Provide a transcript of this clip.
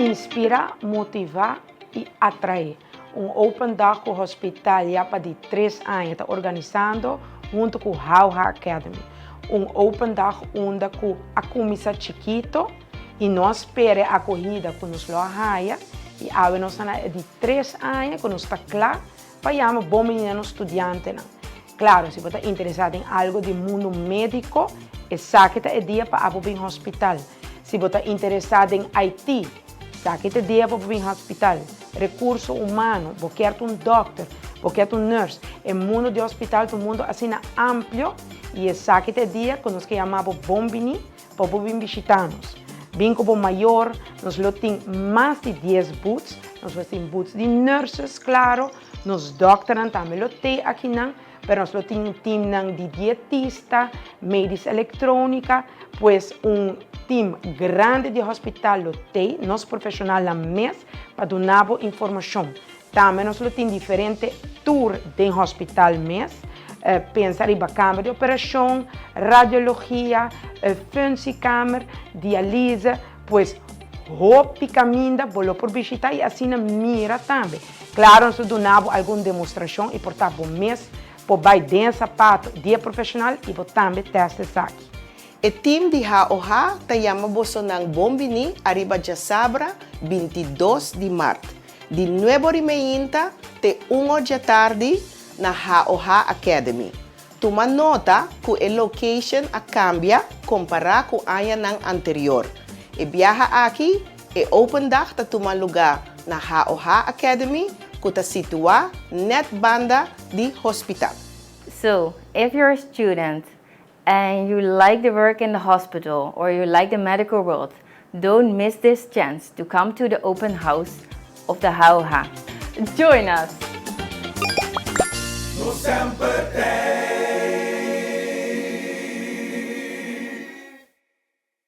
Inspira, motiva y atrae. Un open dag cu hospital ya pa di 3 aña ta organisando hunto cu HOH Academy. Un open dag unda cu a cuminsa chikito y no a spera acogida cu nos lo haya y awe nos ta di 3 aña cu nos ta cla pa yama bon bini studiantenan. Claro, si bo ta interesa den algo di mundo medico, esaki ta e dia pa abo bin hospital. Si bo ta interesa den IT, esaki ta e dia pa bin hospital. Recurso humano, bo kier un doctor, bo kier un nurse. E mundo di hospital ta un mundo asina amplio y esaki ta e dia cu nos kier yama bon bini pa bin bishita nos. Bin como mayor, nos lo tin mas di 10 booths, nos lo tin booths di nurses, claro, nos doctornan tambe lo tin akinan, pero nos lo tin un team nan di dietista, medisch elektronica, pues un team grandi di hospital lo tin, nos profesionalnan mes, pa duna informacion. Tambe nos lo tin diferente tour di hospital mes, pensa riba camber di operacion, radiologia, functiekamer, dialyse, pues hopi caminda, bo lo por bishita y asina mira tambe. Claro, nos ta duna algun demostracion y por ta bo mes, por bay den sapato di profesional y bo tambe test esaki. E team di HOH ta yama bosonan bon bini ariba diasabra 22 di maart. Di 9:30 te 1 di atardi na HOH Academy. Tuma nota cu e location a cambia compara cu añanan anterior. E biaha aki e Open Dag ta tuma luga na HOH Academy, cu ta situa net banda di hospital. So, if you're a student and you like the work in the hospital or you like the medical world, don't miss this chance to come to the open house of the HOH. Join us! No semper.